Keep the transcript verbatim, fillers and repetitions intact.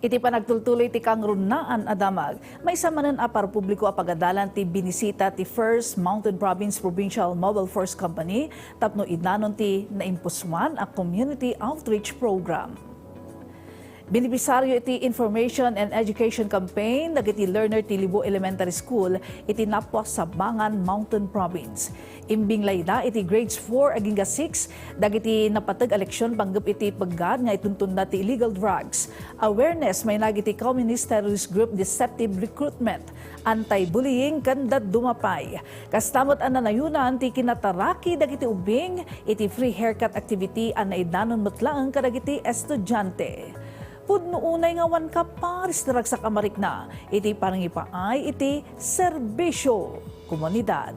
Iti panagtultuloy ti kangrunaan a damag, maysa manen a parpubliko a pagadalan ti binisita ti First Mountain Province Provincial Mobile Force Company tapno idanon ti naimpusuan a community outreach program. Benepisaryo iti Information and Education Campaign dagiti learner ti Libo Elementary School iti Napuas, Sabangan, Mountain Province. Imbinglayda iti grades four agingga six dagiti napateg a leksyon panggep iti peggad nga ituntonda ti illegal drugs. Awareness mainag iti Communist Terrorist Group Deceptive Recruitment, Anti-Bullying ken dadduma pay. Kasta met a nanayonan ti kinataraki dagiti ubbing iti free haircut activity a naidanon met laeng kadagiti estudiante. Pudno unay nga awan kaparis ti ragsak a marikna iti panangipaay iti serbisyo komunidad.